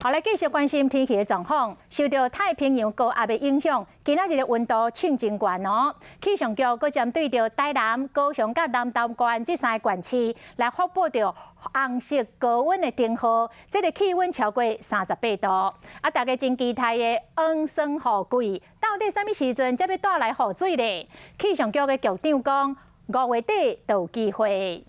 好，來繼續關心天氣的狀況。受著太平洋高壓的影響，今仔日的溫度衝真懸哦。氣象局閣針對著台南、高雄佮南投縣這三个縣市來發布著紅色高溫的燈號，這个氣溫超過38度。啊，大家真期待的黃酸雨季，到底啥物時陣才欲帶來雨水咧？氣象局的局長講，5月底就有機會。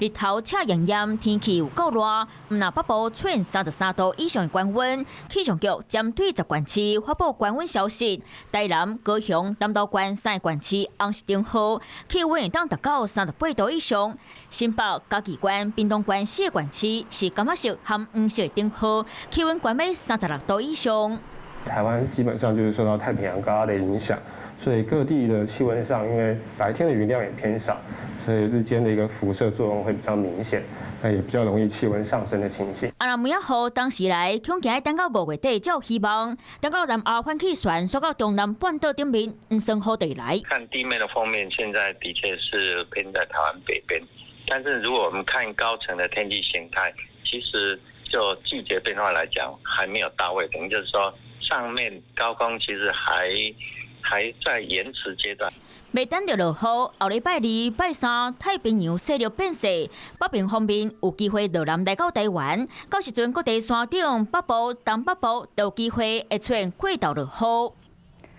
日頭赤炎炎，天氣有夠熱，毋但北部出現33度以上的高溫。氣象局針對10縣市發布高溫消息，台南、高雄、南投縣三个縣市紅色燈號，氣溫會當達到38度以上。新北、嘉義縣、屏東縣四个縣市是柑仔色和黃色燈號，氣溫懸欲36度以上。台灣基本上就是受到太平洋高壓的影響，所以各地的氣溫上，因為白天的雲量也偏少，所以日間的一個輻射作用會比較明顯，那也比較容易氣溫上升的情形。啊，若梅仔雨當時來，恐驚愛等到5月底才有希望。等到南亞反氣旋竄到中南半島頂面，黃酸雨就會來。看地面的鋒面，現在的確是偏在台灣北邊，但是如果我們看高層的天氣形態，其實就季節變化來講，還沒有到位，等於就是說上面高空其實還在延遲階段。袂等著落雨，後禮拜二、拜三，太平洋勢力變細，北邊方面有機會落南來到台灣。到時陣各地山頂、北部、東北部都有機會會出現過晝落雨。